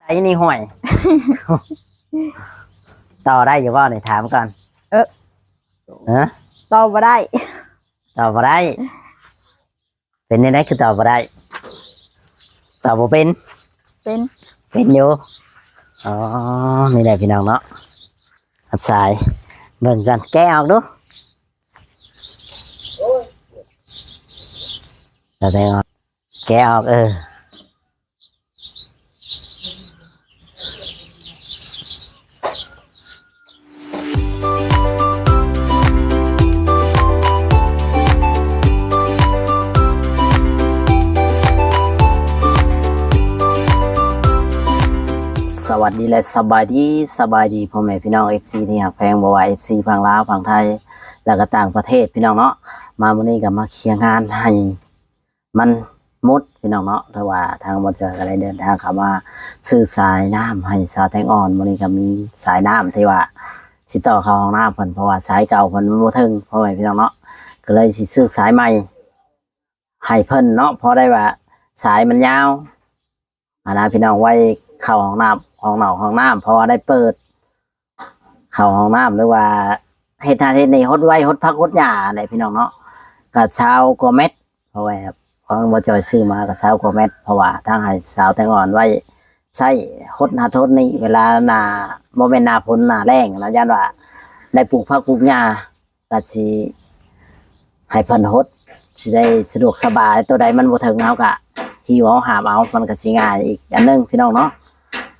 ໄອ້ນີ້ ຫ້ວຍ ຕໍ່ໄດ້ຢູ່ບໍ່ນີ້? ຖາມກ່ອນ. ເອີ ຮະ? ຕໍ່ບໍ່ໄດ້. ຕໍ່ບໍ່ໄດ້? ເປັນແນວໃດຄືຕໍ່ບໍ່ໄດ້? ຕໍ່ບໍ່ເປັນ? ເປັນ ເປັນຢູ່. ອໍ ນີ້ແຫຼະພີ່ນ້ອງເນາະ ອັດສາຍ ເບິ່ງກັນ ແກະອອກດູ. ແກະອອກ ເອີ. ສະຫວັດດີ ແລະ ສະບາຍດີ, ສະບາຍດີພໍ່ແມ່ພີ່ນ້ອງ ເອັຟຊີ ທີ່ຮັກແພງ, ບໍ່ວ່າ ເອັອຟຊີ ຝັ່ງລາວ, ຝັ່ງໄທ ແລ້ວກໍຕ່າງປະເທດ ພີ່ນ້ອງເນາະ. ມາມື້ນີ້ກໍມາເຄຍງານໃຫ້ ມັນໝົດ ພີ່ນ້ອງເນາະ. ຖືວ່າທາງບ່າວຈອຍກໍໄດ້ເດີນທາງເຂົ້າມາຊື້ສາຍນ້ຳໃຫ້ສາວແຕງອ່ອນ. ມື້ນີ້ກໍມີສາຍນ້ຳທີ່ວ່າຊິຕໍ່ເຂົ້າຫ້ອງນ້ຳເພິ່ນ ເພາະວ່າສາຍເກົ່າເພິ່ນມັນບໍ່ເຖິງ ພໍ່ແມ່ພີ່ນ້ອງເນາະ, ກໍເລີຍຊິຊື້ສາຍໃໝ່ໃຫ້ເພິ່ນເນາະ, ເພາະໄດ້ວ່າສາຍມັນຍາວ ອັນນະ ພີ່ນ້ອງ, ໄວ້ເຂົ້າຫ້ອງນ້ຳ ຫ້ອງນອກ ຫ້ອງນ້ຳ ເພາະວ່າໄດ້ເປີດເຂົ້າຫ້ອງນ້ຳ ຫຼືວ່າເຮັດນັ້ນເຮັດນີ້ ຫົດໄວ້ ຫົດຜັກຫົດຫຍ້າແຫຼະ ພີ່ນ້ອງເນາະ. ກໍຊາວກວ່າແມັດ ເພາະວ່າຂອງບ່າວຈອຍຊື້ມາກໍຊາວກວ່າແມັດ ເພາະວ່າທາງໃຫ້ສາວແຕງອ່ອນໄວ້ໃຊ້ຫົດນັ້ນຫົດນີ້ ເວລາໜ້າ ບໍ່ແມ່ນໜ້າຝົນ ໜ້າແລ້ງນະ, ຢ້ານວ່າໄດ້ປູກຜັກປູກຫຍ້າ ກໍຊິໃຫ້ເພິ່ນຫົດ ຊິໄດ້ສະດວກສະບາຍ. ໂຕໃດມັນບໍ່ເຖິງ ເຮົາກະຫິ້ວເອົາ ຫາບເອົາ ມັນກະຊິງ່າຍອີກອັນໜຶ່ງ ພີ່ນ້ອງເນາະ.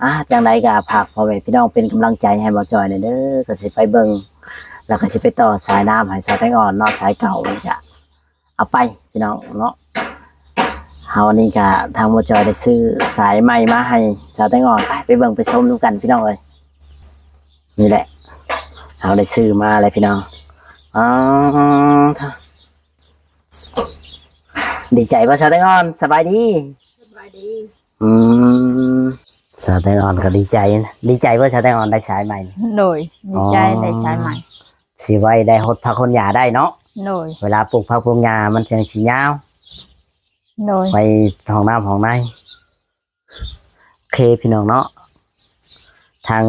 ອ່າ ຈັ່ງໃດກະຝາກພໍ່ແມ່ພີ່ນ້ອງເປັນກຳລັງໃຈໃຫ້ບ່າວຈອຍແດ່ເດີ, ກະຊິໄປເບິ່ງ ແລ້ວກະຊິໄປຕໍ່ສາຍນ້ຳໃຫ້ສາວແຕງອ່ອນເນາະ, ສາຍເກົ່ານີ້ກະເອົາໄປ ພີ່ນ້ອງເນາະ. ເຮົານີ້ກະ ທາງບ່າວຈອຍໄດ້ຊື້ສາຍໃໝ່ມາໃຫ້ສາວແຕງອ່ອນ, ໄປ ໄປເບິ່ງໄປຊົມນຳກັນ ພີ່ນ້ອງເອີຍ. ນີ້ແຫຼະ ເຮົາໄດ້ຊື້ມາແລ້ວພີ່ນ້ອງ. ອໍ ດີໃຈບໍ່ສາວແຕງອ່ອນ? ສະບາຍດີ. ສະບາຍດີ. ອືມ ສາວແຕງອ່ອນກໍດີໃຈ. ດີໃຈບໍ່ສາວແຕງອ່ອນໄດ້ສາຍໃໝ່? ໂດຍ ດີໃຈ ອໍ ໄດ້ສາຍໃໝ່. ຊິໄວ້ໄດ້ຫົດຜັກຫົດຫຍ້າໄດ້ເນາະ. ໂດຍ ເວລາປູກຜັກປູກຫຍ້າມັນຈັ່ງຊິຍາວ. ໂດຍ ໄວ້ຫ້ອງນ້ຳຫ້ອງໃນ. ໂອເຄ ພີ່ນ້ອງເນາະ, ທາງ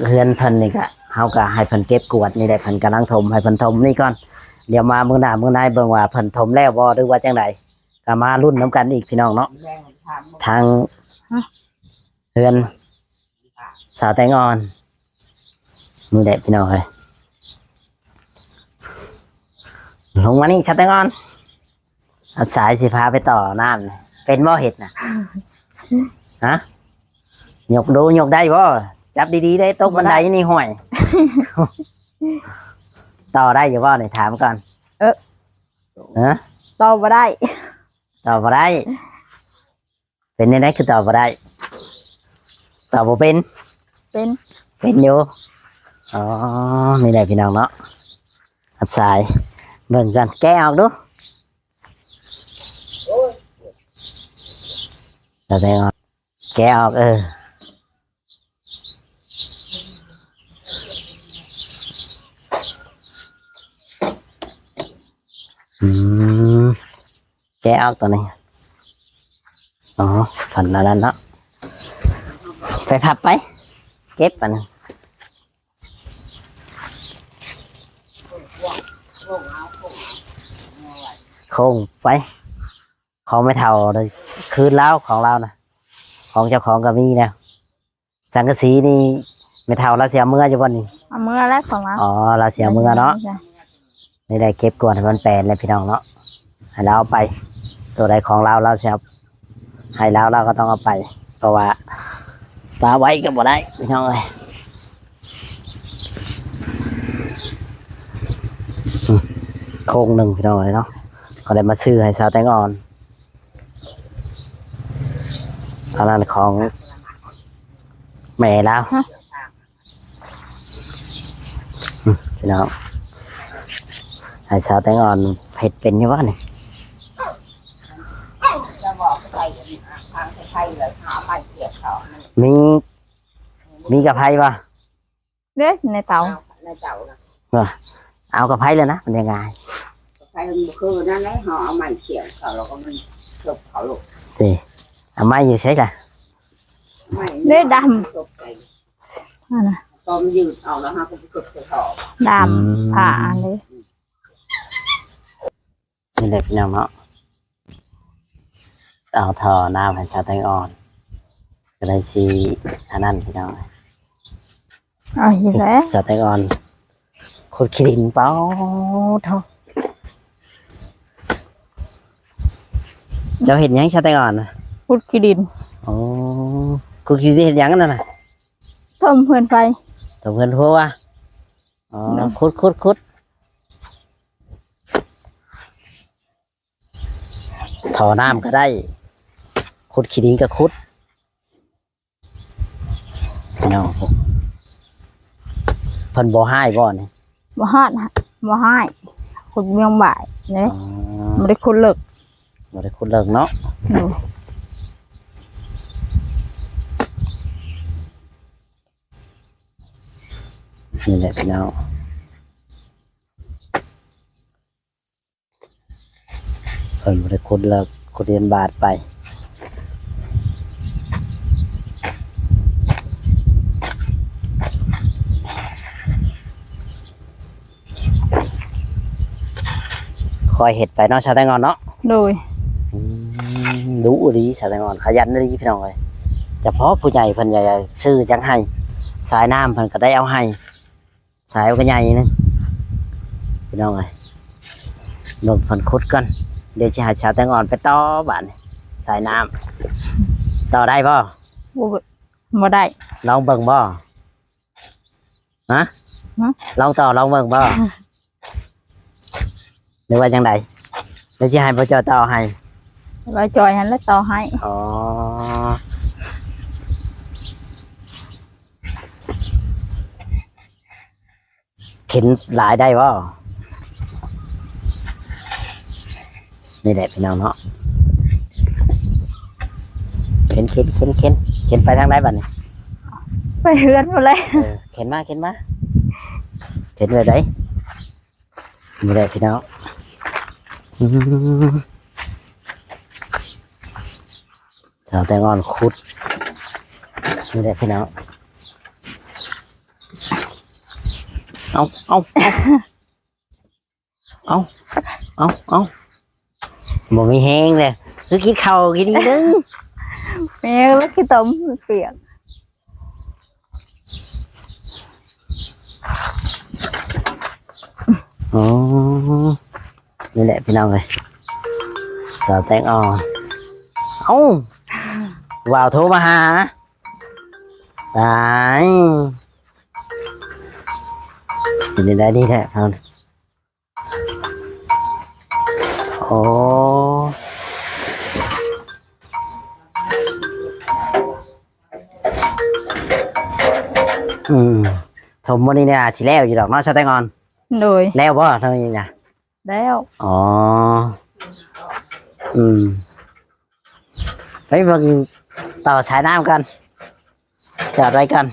ເຮືອນເພິ່ນນີ້ກະ ເຮົາກະໃຫ້ເພິ່ນເກັບກວາດນີ້ແຫຼະ, ເພິ່ນກຳລັງຖົມ ໃຫ້ເພິ່ນຖົມນີ້ກ່ອນ. ດຽວມາມື້ໜ້າມື້ໃນເບິ່ງວ່າເພິ່ນຖົມແລ້ວບໍ່ ຫຼືວ່າຈັ່ງໃດ, ກະມາລຸ້ນນຳກັນອີກ ພີ່ນ້ອງເນາະ. ທາງ ຮະ? ເຮືອນສາວແຕງອ່ອນ. ນີ້ແຫຼະ ພີ່ນ້ອງເອີຍ, ລົງມານີ້ ສາວແຕງອ່ອນ. ອາສາຍຊິພາໄປຕໍ່ນ້ຳ ເປັນບໍ່ເຮັດນະ? ຮະ? ຍົກດູ ຍົກໄດ້ບໍ່? ຈັບດີໆເດ້ ຕົກບັນໄດນີ້ ຫ້ວຍ. ຕໍ່ໄດ້ຢູ່ບໍ່ນີ້? ຖາມກ່ອນ. ເອີ ຮະ? ຕໍ່ບໍ່ໄດ້. ຕໍ່ບໍ່ໄດ້. ເປັນແນວໃດຄືຕໍ່ບໍ່ໄດ້? ຕໍ່ບໍ່ເປັນ? ເປັນ ເປັນຢູ່. ອໍ ນີ້ແຫຼະ ພີ່ນ້ອງເນາະ, ອາສາຍເບິ່ງກ່ອນ ແກະອອກດູ. ແກະອອກ ເອີ. ອືມ ແກະອອກຕົວນີ້. ອໍ ຝັນອັນນັ້ນເນາະ, ໄປພັບໄປ ເກັບອັນນັ້ນ ໂຄ້ງໄປ. ຂອງແມ່ເຖົ້າຄືນລາວ ຂອງລາວນະ, ຂອງເຈົ້າຂອງກໍມີແລ້ວ. ສັງກະສີນີ້ແມ່ເຖົ້າລາວຊິເອົາເມືອຢູ່ບໍ່ນີ້? ເອົາເມືອແລ້ວຂອງລາວ. ອໍ ລາວຊິເອົາເມືອເນາະ. ນີ້ແຫຼະ ເກັບກວາດໃຫ້ມັນແປນແລ້ວ ພີ່ນ້ອງເນາະ, ໃຫ້ລາວເອົາໄປ. ຕົວໃດຂອງລາວ ລາວຊິເອົາ ໃຫ້ລາວ ລາວກໍຕ້ອງເອົາໄປ, ເພາະວ່າປະໄວ້ກໍບໍ່ໄດ້ ພີ່ນ້ອງເອີຍ. ອືມ ໂຄ້ງໜຶ່ງ ພີ່ນ້ອງເອີຍເນາະ, ກໍໄດ້ມາຊື້ໃຫ້ສາວແຕງອ່ອນ. ອັນນັ້ນຂອງແມ່ລາວ. ຮະ? ອືມ ພີ່ນ້ອງ ໃຫ້ສາວແຕງອ່ອນເຮັດເປັນຢູ່ບໍ່ນີ້? ມີ ມີກະໄພບໍ່? ເດ້ ໃນເຕົາ ໃນເຕົານະ. ເອົາກະໄພເລີຍນະ ມັນຍັງງ່າຍ. ກະໄພມັນບໍ່ຄືນັ້ນແຫຼະ, ເຮົາເອົາໄມ້ຂຽງເຂົາ ແລ້ວກໍມັນເຖິບເຂົາໂລດ. ເດ້ ເອົາໄມ້ຢູ່ໃສລະ? ເດ້ດຳ ອັນນະ ຕອນຢືດເອົາແລ້ວເຮົາກໍໄປກົດໃສ່ທໍ່ ດຳ ອືມ ຜ້າອັນນີ້ ນີ້ແຫຼະພີ່ນ້ອງເນາະ ເອົາທໍ່ນ້ຳໃຫ້ສາວແຕງອ່ອນ ກໍໄດ້ຊິອັນນັ້ນພີ່ນ້ອງ. ເອົາອີກແລ້ວ ສາວແຕງອ່ອນຂຸດຂີ້ດິນ ປາດໂທ້ ເຈົ້າເຮັດຫຍັງສາວແຕງອ່ອນ? ຂຸດຂີ້ດິນ. ອໍ ຂຸດຂີ້ດິນເຮັດຫຍັງອັນນັ້ນນະ? ຖົມເຮືອນໄຟ ຖົມເຮືອນຄົວ. ອໍ ໂດຍ ຂຸດ ຂຸດ ຂຸດ ທໍ່ນ້ຳກໍໄດ້ ຂຸດຂີ້ດິນກໍຂຸດ. ພີ່ນ້ອງ ເພິ່ນບໍ່ຮ້າຍບໍ່ນີ້? ບໍ່ຮ້າຍ ບໍ່ຮ້າຍ ຂຸດເບື້ອງບ່າຍເດ້. ອໍ ບໍ່ໄດ້ຂຸດເລິກ ບໍ່ໄດ້ຂຸດເລິກເນາະ. ໂດຍ ນີ້ແຫຼະພີ່ນ້ອງ. ເພິ່ນບໍ່ໄດ້ຂຸດເລິກ ຂຸດເຫັນບາດໄປ. ຄ່ອຍເຮັດໄປເນາະ ສາວແຕງອ່ອນເນາະ. ໂດຍ ອືມ ດຸອີ່ຫຼີສາວແຕງອ່ອນ ຂະຫຍັນອີ່ຫຼີພີ່ນ້ອງເອີຍ. ຈະພໍຜູ້ໃຫຍ່ເພິ່ນຢາກຊື້ຫຍັງໃຫ້ ສາຍນ້ຳເພິ່ນກໍໄດ້ເອົາໃຫ້. ສາຍມັນກໍໃຫຍ່ໜຶ່ງພີ່ນ້ອງເອີຍ. ເບິ່ງເພິ່ນຂຸດກ່ອນ ດຽວຊິໃຫ້ສາວແຕງອ່ອນໄປຕໍ່ບາດນີ້ ສາຍນ້ຳ. ຕໍ່ໄດ້ບໍ່? ບໍ່ ບໍ່ໄດ້. ລອງເບິ່ງບໍ່? ຮະ? ຮະ? ລອງຕໍ່ ລອງເບິ່ງບໍ່? ຫຼືວ່າຈັ່ງໃດ? ແລ້ວຊິໃຫ້ບໍ່ຈ່ອຍຕໍ່ໃຫ້? ບໍ່ຈ່ອຍຫັ້ນແຫຼະຕໍ່ໃຫ້. ອໍ ເຂັນຫຼາຍໄດ້ບໍ່? ນີ້ແຫຼະພີ່ນ້ອງເນາະ ເຂັນ ເຂັນ ເຂັນ ເຂັນ ເຂັນໄປທາງໃດບາດນີ້? ໄປເຮືອນພຸ້ນແຫຼະ. ເອີ ເຂັນມາ ເຂັນມາ ເຂັນແບບໃດ? ນີ້ແຫຼະພີ່ນ້ອງ ອືມ ສາວແຕງອ່ອນຂຸດ ນີ້ແຫຼະພີ່ນ້ອງ. ເອົາ ເອົາ ເອົາ ເອົາ ເອົາ ເອົາ ບໍ່ມີແຮງເລີຍ ຄືກິນເຂົ້າກິນອີກໜຶ່ງ ແມ່ນ ແລ້ວຂີ້ຕົມປຽກ. ອໍ ນີ້ແຫຼະພີ່ນ້ອງເອີຍ ສາວແຕງອ່ອນ. ເອົ້າ ບ່າວໂທມາຫາ ຕາຍ ເປັນຈັ່ງໃດນີ້ແຫຼະ. ອໍ ອືມ ຖົມມື້ນີ້ນະ ຊິແລ້ວຢູ່ດອກເນາະ ສາວແຕງອ່ອນ. ໂດຍ ແລ້ວບໍ່ເທົ່ານີ້ນະ? ແລ້ວ. ອໍ ອືມ ໄປເບິ່ງຕໍ່ສາຍນ້ຳກ່ອນ ຈອດໄວ້ກ່ອນ.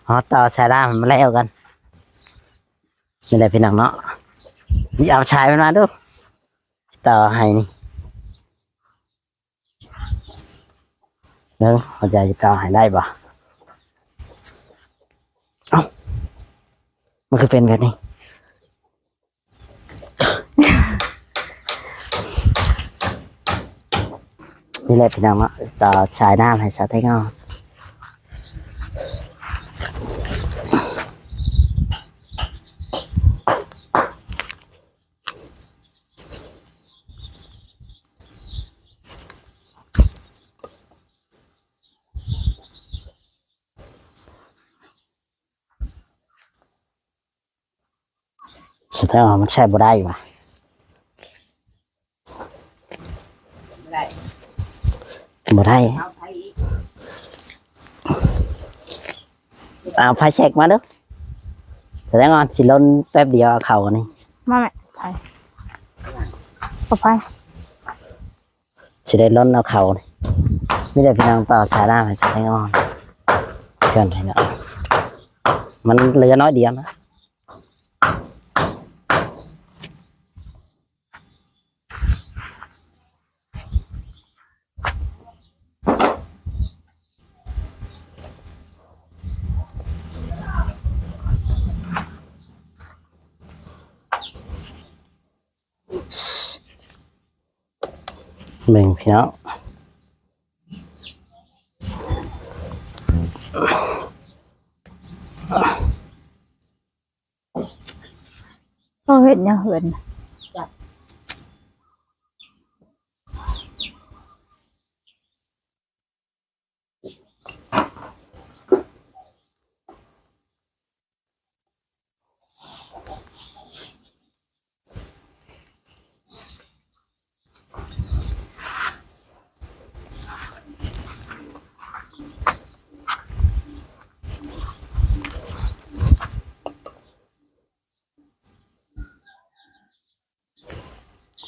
ຮອດຕໍ່ສາຍນ້ຳໃຫ້ມັນແລ້ວກ່ອນ. ນີ້ແຫຼະພີ່ນ້ອງເນາະ ຊິເອົາສາຍມັນມາດູ ຕໍ່ໃຫ້ນີ້ ເບິ່ງວ່າຈະຕໍ່ໃຫ້ໄດ້ບໍ່. ເອົ້າ ມັນຄືເປັນແບບນີ້. ນີ້ແຫຼະພີ່ນ້ອງເນາະ ຕໍ່ສາຍນ້ຳໃຫ້ສາວແຕງອ່ອນ. ສະແຕງອ່ອນ ມັນໃຊ້ບໍ່ໄດ້ຫວາ? ບໍ່ໄດ້ ບໍ່ໄດ້. ເອົາໄຟອີກ ເອົາໄຟແຊັກມາເດີ້. ສະແຕງອ່ອນ ຊິລົນແປັບດຽວເອົາເຂົ້ານີ້ ມາແມ່ ໄຟ ເອົາໄຟ. ຊິໄດ້ລົນເອົາເຂົ້າ. ນີ້ແຫຼະພີ່ນ້ອງ ຕໍ່ສາຍນ້ຳໃຫ້ສາວແຕງອ່ອນກ່ອນພີ່ນ້ອງ ມັນເຫຼືອໜ້ອຍດຽວນະ. ສ ເບິ່ງພີ່ນ້ອງ ເຂົາເຮັດຫຍັງເຮືອນ?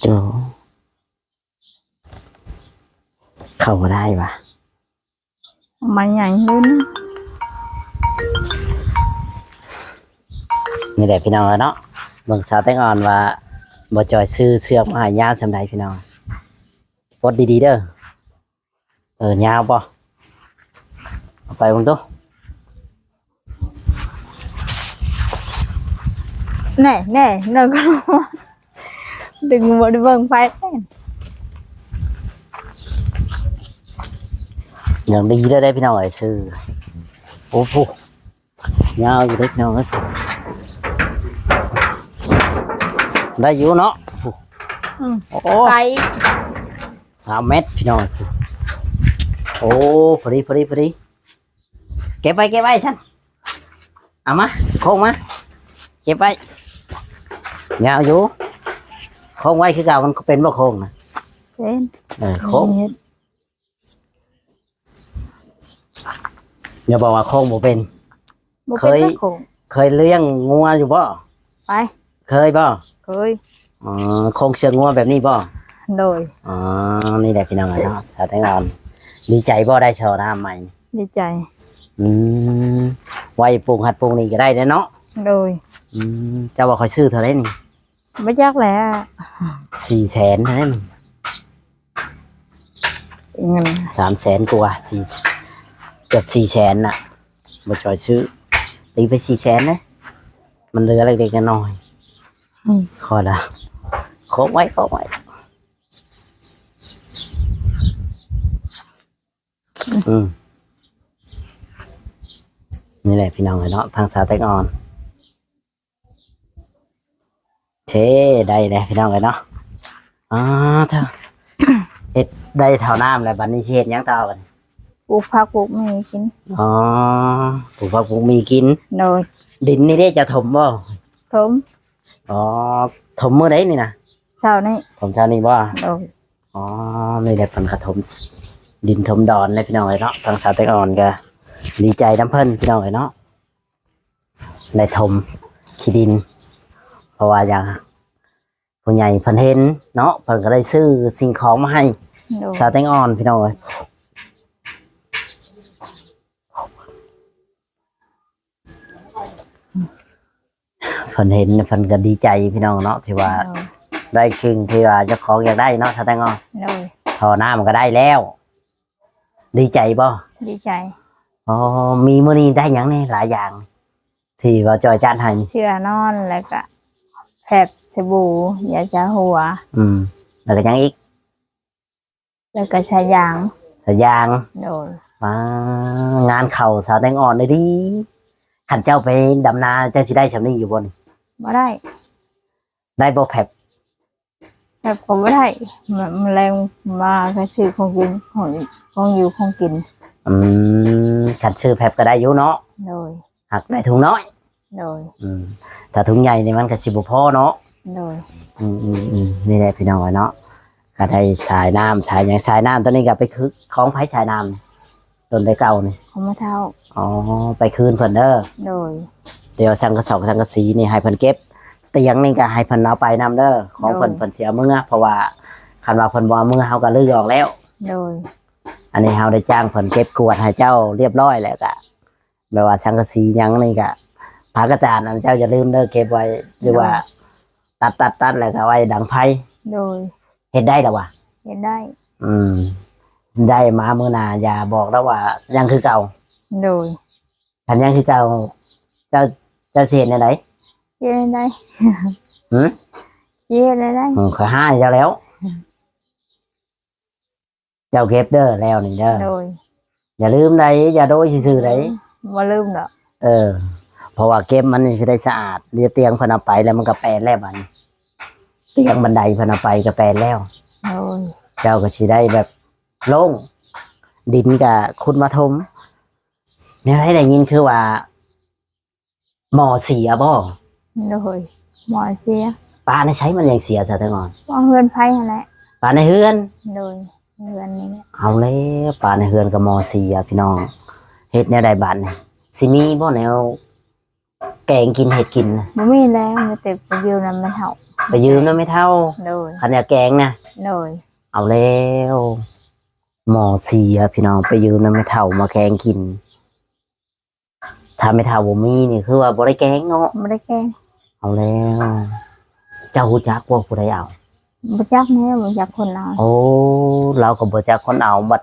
ໂອ້ ເຂົ້າບໍ່ໄດ້ຫວາ. ມັນໃຫຍ່ຂຶ້ນ ນີ້ແຫຼະພີ່ນ້ອງເອີຍເນາະ. ເບິ່ງສາວແຕງອ່ອນວ່າບໍ່ຈ່ອຍຊື້ເຊືອກມາໃຫ້ຍາວສ່ຳໃດພີ່ນ້ອງ. ປົດດີໆເດີ. ເອີ ຍາວບໍ່? ເອົາໄປເບິ່ງດູ. ແນ່ໆ ເນາະ ດຶງບໍ່ໄດ້ເບິ່ງໄຟ ຢ່າງດີເລີຍເດ້ພີ່ນ້ອງເອີຍ ຊື່. ໂອ້ໂຫ ຍາວຢູ່ເດ້ພີ່ນ້ອງເອີຍ ໄດ້ຢູ່ເນາະ. ອືມ ໂອ້ ໄກ ສາມແມັດພີ່ນ້ອງ. ໂອ້ ພໍດີ ພໍດີ ພໍດີ. ເກັບໄວ້ ເກັບໄວ້ຊັ້ນ ເອົາມາ ໂຄ້ງມາ ເກັບໄວ້. ຍາວຢູ່ ໂຄ້ງໄວ້ຄືເກົ່າ. ມັນເປັນບໍ່ໂຄ້ງນະ? ເປັນ ເອີ ໂຄ້ງ. ຢ່າບອກວ່າໂຄ້ງບໍ່ເປັນ. ບໍ່ເປັນ ເຄີຍ ແລ້ວໂຄ້ງ ເຄີຍລ້ຽງງົວຢູ່ບໍ່? ໄປ ເຄີຍບໍ່? ເຄີຍ. ອໍ ໂຄ້ງເຊືອກງົວແບບນີ້ບໍ່? ໂດຍ. ອໍ ນີ້ແຫຼະພີ່ນ້ອງເອີຍເນາະ ສາວແຕງອ່ອນ. ດີໃຈບໍ່ໄດ້ທໍ່ນ້ຳໃໝ່? ດີໃຈ. ອືມ ໄວ້ປູກຫັ້ນປູກນີ້ກໍໄດ້ແລ້ວເນາະ? ໂດຍ. ອືມ ເຈົ້າວ່າຂ້ອຍຊື້ເທົ່າໃດນີ້? ບໍ່ຈັກແຫຼະ ສີ່ແສນເທົ່ານັ້ນ. ເງິນ ສາມແສນກວ່າ ສີ່ ເກືອບສີ່ແສນນະ ບໍ່ຈ່ອຍຊື້ ຕີໄປສີ່ແສນນະ ມັນເຫຼືອເລັກໆນ້ອຍໆ. ອືມ ຂໍລະ ໂຄກໄວ້ ໂຄກໄວ້. ອືມ ນີ້ແຫຼະພີ່ນ້ອງເອີຍເນາະ ທາງສາວແຕງອ່ອນ. ເຄ ໄດ້ແລ້ວພີ່ນ້ອງເອີຍເນາະ. ອໍ ເຮັດໄດ້ທໍ່ນ້ຳແລ້ວ ບັດນີ້ຊິເຮັດຫຍັງຕໍ່ບັດນີ້? ປູກຜັກປູກໝີ່ກິນ. ອໍ ປູກຜັກປູກໝີ່ກິນ. ໂດຍ. ດິນນີ້ເດ້ ເຈົ້າຖົມບໍ່? ຖົມ. ອໍ ຖົມມື້ໃດນີ້ນະ? ເຊົ້ານີ້. ຖົມເຊົ້ານີ້ບໍ່? ໂດຍ. ອໍ ນີ້ແຫຼະ ເພິ່ນກະຖົມດິນຖົມດອນເດ້ພີ່ນ້ອງເອີຍເນາະ. ທາງສາວແຕງອ່ອນກະດີໃຈນຳເພິ່ນພີ່ນ້ອງເອີຍເນາະ ໄດ້ຖົມຂີ້ດິນ ເພາະວ່າຢາກ ຜູ້ໃຫຍ່ເພິ່ນເຫັນເນາະ ເພິ່ນກະໄດ້ຊື້ສິ່ງຂອງມາໃຫ້. ໂດຍ. ສາວແຕງອ່ອນພີ່ນ້ອງເອີຍ ເພິ່ນເຫັນເພິ່ນກະດີໃຈພີ່ນ້ອງເນາະ ທີ່ວ່າ ໂດຍ ໄດ້ສິ່ງທີ່ວ່າເຈົ້າຂອງຢາກໄດ້ເນາະ ສາວແຕງອ່ອນ. ໂດຍ. ທໍ່ນ້ຳກະໄດ້ແລ້ວ ດີໃຈບໍ່? ດີໃຈ. ອໍ ມີມື້ນີ້ໄດ້ຫຍັງແດ່ຫຼາຍຢ່າງ ທີ່ວ່າຈ່ອຍຈັດໃຫ້? ເສື່ອນອນ ແລ້ວກະແຟບ ສະບູ ຢາຊາຫົວ. ອືມ ແລ້ວກະຫຍັງອີກ? ແລ້ວກະສາຍຢາງ. ສາຍຢາງ. ໂດຍ. ວ້າ ງານເຂົ້າສາວແຕງອ່ອນເດ້. ຄັນເຈົ້າໄປດຳນາ ເຈົ້າຊິໄດ້ຊ່ຳນີ້ຢູ່ບໍ່ນີ້? ບໍ່ໄດ້. ໄດ້ບໍ່ແຟບ? ແຟບກະບໍ່ໄດ້ ມະ ມະແລງມາກະຊື້ຂອງກິນ ຂອງ ຂອງຢູ່ຂອງກິນ. ອືມ ຄັນຊື້ແຟບກະໄດ້ຢູ່ເນາະ. ໂດຍ. ຫາກໄດ້ຖົງນ້ອຍ. ໂດຍ. ອືມ ຖ້າຖົງໃຫຍ່ນີ້ມັນກະຊິບໍ່ພໍເນາະ. ໂດຍ. ອືມໆໆ ນີ້ແຫຼະພີ່ນ້ອງເອີຍເນາະ ກະໄດ້ສາຍນ້ຳສາຍຫຍັງ. ສາຍນ້ຳໂຕນີ້ກະໄປຂອງໃຜສາຍນ້ຳ ຕົ້ນແຕ່ເກົ່ານີ້? ຂອງແມ່ເຖົ້າ. ອໍ ໄປຄືນເພິ່ນເດີ. ໂດຍ. ດຽວສັງກະສອກສັງກະສີນີ້ໃຫ້ເພິ່ນເກັບ ຕຽງນີ້ກະໃຫ້ເພິ່ນເອົາໄປນຳເດີ ຂອງເພິ່ນ. ໂດຍ. ເພິ່ນຊິເອົາເມືອ ເພາະວ່າຄັນວ່າເພິ່ນບໍ່ເອົາເມືອ ເຮົາກະຮື້ອອກແລ້ວ. ໂດຍ. ອັນນີ້ເຮົາໄດ້ຈ້າງເພິ່ນເກັບກວາດໃຫ້ເຈົ້າລຽບຮ້ອຍແລ້ວກະ ແບບວ່າສັງກະສີຫຍັງນີ້ກະ ຜ້າກະຈາດນັ້ນເຈົ້າຢ່າລືມເດີ ເກັບໄວ້ ຫຼືວ່າ ໂດຍ ຕັດໆໆ ແລ້ວກະໄວ້ດັງໄຟ. ໂດຍ. ເຮັດໄດ້ລະຫວາ? ເຮັດໄດ້. ອືມ ໄດ້ມາມື້ໜ້າຢ່າບອກລະວ່າຍັງຄືເກົ່າ. ໂດຍ. ຄັນຍັງຄືເກົ່າ ເຈົ້າ ເຈົ້າຊິເຮັດແນວໃດ? ເຮັດແນວໃດ? ຫື? ຊິເຮັດແນວໃດ? ອືມ ຂ້ອຍຮ້າຍເຈົ້າແລ້ວ. ເຈົ້າເກັບເດີແລ້ວນີ້ເດີ. ໂດຍ. ຢ່າລືມໃດ໋ ຢ່າໂດຍຊື່ໆໃດ໋. ບໍ່ລືມດອກ. ເອີ ເພາະວ່າເກັບມັນຊິໄດ້ສະອາດ. ດຽວຕຽງເພິ່ນເອົາໄປແລ້ວມັນກໍແປນແລ້ວບັດນີ້. ຕຽງບັນໄດເພິ່ນເອົາໄປກໍແປນແລ້ວ. ໂດຍ. ເຈົ້າກໍຊິໄດ້ແບບໂລ່ງ ດິນກໍຂຸດມາຖົມ. ແນວໃດໄດ້ຍິນຄືວ່າ ໝໍ້ເສຍບໍ່? ໂດຍ ໝໍ້ເສຍ. ປາໃນໃສມັນຍັງເສຍຊະແຕງອ່ອນ? ໝໍ້ເຮືອນໃຜຫັ້ນແຫຼະ. ປາໃນເຮືອນ? ໂດຍ ເຮືອນນີ້ແຫຼະ. ເອົາແລ້ວ ປາໃນເຮືອນກໍໝໍ້ເສຍພີ່ນ້ອງ. ເຮັດແນວໃດບາດນີ້? ຊິມີບໍ່ແນວແກງກິນເຮັດກິນນະ? ບໍ່ມີແລ້ວ ມີແຕ່ໄປຢືມນຳແມ່ເຖົ້າ. ໄປຢືມນຳແມ່ເຖົ້າ? ໂດຍ. ຄັນຢາກແກງນະ? ໂດຍ. ເອົາແລ້ວ ໝໍ້ເສຍພີ່ນ້ອງ ໄປຢືມນຳແມ່ເຖົ້າມາແກງກິນ. ຖ້າແມ່ເຖົ້າບໍ່ມີນີ້ຄືວ່າບໍ່ໄດ້ແກງເນາະ. ບໍ່ໄດ້ແກງ. ເອົາແລ້ວ ເຈົ້າຮູ້ຈັກບໍ່ຜູ້ໃດເອົາ? ບໍ່ຈັກແດ່ ບໍ່ຈັກຄົນເອົາ. ໂອ້ ລາວກໍບໍ່ຈັກຄົນເອົາ. ບັດ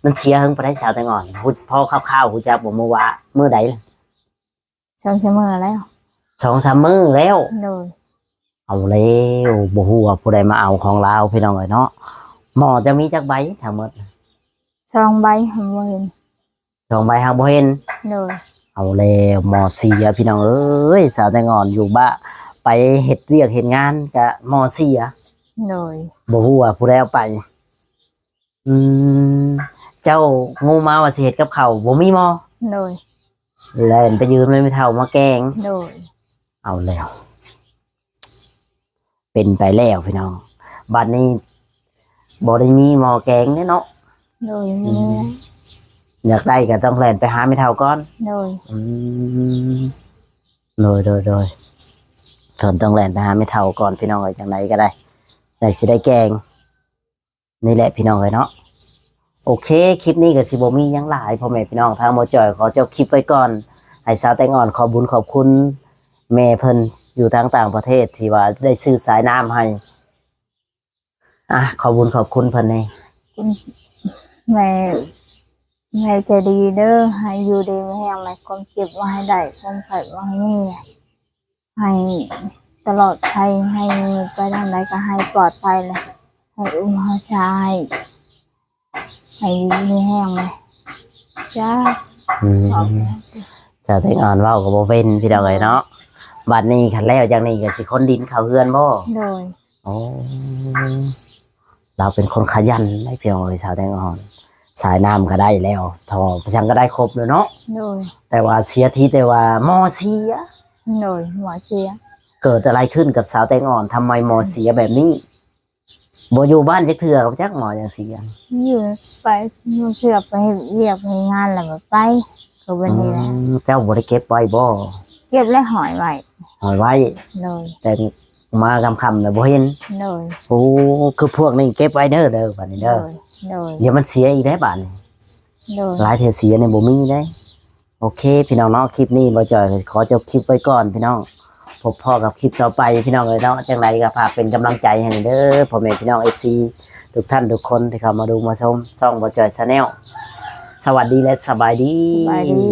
ມັນເສຍເຫິງປານໃດສາວແຕງອ່ອນ? ພໍຄ່າວໆຮູ້ຈັກບໍ່ ມື້ວ່າມື້ໃດລະ? ສອງສາມມື້ແລ້ວ. ສອງສາມມື້ແລ້ວ? ໂດຍ. ເອົາແລ້ວ ບໍ່ຮູ້ວ່າຜູ້ໃດມາເອົາຂອງລາວພີ່ນ້ອງເອີຍເນາະ. ໝໍ້ຈະມີຈັກໃບທັງໝົດ? ສອງໃບ ຫາບໍ່ເຫັນ. ສອງໃບຫາບໍ່ເຫັນ. ໂດຍ. ເອົາແລ້ວ ໝໍ້ເສຍພີ່ນ້ອງເອີຍ. ສາວແຕງອ່ອນຢູ່ບ້ານ ໄປເຮັດວຽກເຮັດງານກະໝໍ້ເສຍ. ໂດຍ. ບໍ່ຮູ້ວ່າຜູ້ໃດເອົາໄປ. ອືມ ເຈົ້າຮູ້ມາວ່າຊິເຮັດກັບເຂົ້າ ບໍ່ມີໝໍ້. ໂດຍ. ແລ່ນໄປຢືມນຳແມ່ເຖົ້າມາແກງ. ໂດຍ. ເອົາແລ້ວ ເປັນໄປແລ້ວພີ່ນ້ອງ. ບັດນີ້ບໍ່ໄດ້ມີໝໍ້ແກງເດ້ເນາະ. ໂດຍ. ອືມ ບໍ່ມີ. ຢາກໄດ້ກໍຕ້ອງແລ່ນໄປຫາແມ່ເຖົ້າກ່ອນ. ໂດຍ. ອືມ ໂດຍ ໂດຍ ໂດຍ. ເພິ່ນຕ້ອງແລ່ນໄປຫາແມ່ເຖົ້າກ່ອນພີ່ນ້ອງເອີຍ ຈັ່ງໃດກໍໄດ້ ຈັ່ງຊິໄດ້ແກງ. ນີ້ແຫຼະພີ່ນ້ອງເອີຍເນາະ. ໂອເຄ ຄລິບນີ້ກໍຊິບໍ່ມີຫຍັງຫຼາຍ ພໍ່ແມ່ພີ່ນ້ອງ. ທາງໝໍ້ຈ່ອຍຂໍຈົບຄລິບໄວ້ກ່ອນ ໃຫ້ສາວແຕງອ່ອນຂອບບຸນຂອບຄຸນແມ່ເພິ່ນຢູ່ທາງຕ່າງປະເທດ ທີ່ວ່າໄດ້ຊື້ສາຍນ້ຳໃຫ້. ອ່ະ ຂອບບຸນຂອບຄຸນເພິ່ນແດ່. ແມ່ ແມ່ໃຈດີເດີ ໃຫ້ຢູ່ດີມີແຮງ ແມ່ ຄວາມເຈັບບໍ່ໃຫ້ໄດ້ ຄວາມໄຂ້ບໍ່ໃຫ້ມີ. ໃຫ້ຕະຫຼອດໄພ ໃຫ້ໄປທາງໃດກໍໃຫ້ປອດໄພແຫຼະ ໃຫ້ອຸມເຮົາຊາ ໃຫ້ ໃຫ້ມີແຮງແຫຼະ ຈ້າ. ອືມ ສາວແຕງອ່ອນເວົ້າກໍບໍ່ເປັນພີ່ນ້ອງເອີຍເນາະ. ບັດນີ້ຄັນແລ້ວຈັ່ງນີ້ກໍຊິຂົນດິນເຂົ້າເຮືອນບໍ່? ໂດຍ. ໂອ້ ລາວເປັນຄົນຂະຫຍັນໄດ໋ພີ່ນ້ອງເອີຍ ສາວແຕງອ່ອນ. ສາຍນ້ຳກໍໄດ້ແລ້ວ ທໍ່ໄປສັງກໍໄດ້ຄົບແລ້ວເນາະ. ໂດຍ. ແຕ່ວ່າເສຍທີແຕ່ວ່າໝໍ້ເສຍ. ໂດຍ ໝໍ້ເສຍ. ເກີດອະໄລຂຶ້ນກັບສາວແຕງອ່ອນ ທຳໄມໝໍ້ເສຍແບບນີ້? ບໍ່ຢູ່ບ້ານຈັກເທື່ອກໍບໍ່ຈັກໝໍ້ຫຍັງເສຍ. ຢູ່ໄປ ບາງເທື່ອໄປເຮັດວຽກເຮັດງານແລ້ວບໍ່ໄປ ກໍເປັນນີ້ແຫຼະ. ອືມ ເຈົ້າບໍ່ໄດ້ເກັບໄວ້ບໍ່? ເກັບແລ້ວຫ້ອຍໄວ້. ຫ້ອຍໄວ້. ໂດຍ. ແຕ່ ມາຄ່ຳໆແລ້ວບໍ່ເຫັນ. ໂດຍ. ໂອ້ ຄືພວກນີ້ເກັບໄວ້ເດີ ເດີ ບາດນີ້ເດີ. ໂດຍ ໂດຍ. ດຽວມັນເສຍອີກໄດ໋ບາດນີ້. ໂດຍ. ຫຼາຍເທື່ອເສຍນີ້ບໍ່ມີເດ້. ໂອເຄ ພີ່ນ້ອງເນາະ ຄລິບນີ້ບໍ່ຈ່ອຍກໍຂໍຈົບຄລິບໄວ້ກ່ອນພີ່ນ້ອງ. ພົບພໍ້ກັບຄລິບຕໍ່ໄປພີ່ນ້ອງເອີຍເນາະ. ຈັ່ງໃດກໍຝາກເປັນກຳລັງໃຈໃຫ້ແດ່ເດີ ພໍ່ແມ່ພີ່ນ້ອງ ເອັຟຊີ ທຸກທ່ານທຸກຄົນທີ່ເຂົ້າມາດູມາຊົມຊ່ອງບໍ່ຈ່ອຍ Channel. ສະຫວັດດີ ແລະ ສະບາຍດີ. ສະບາຍດີ.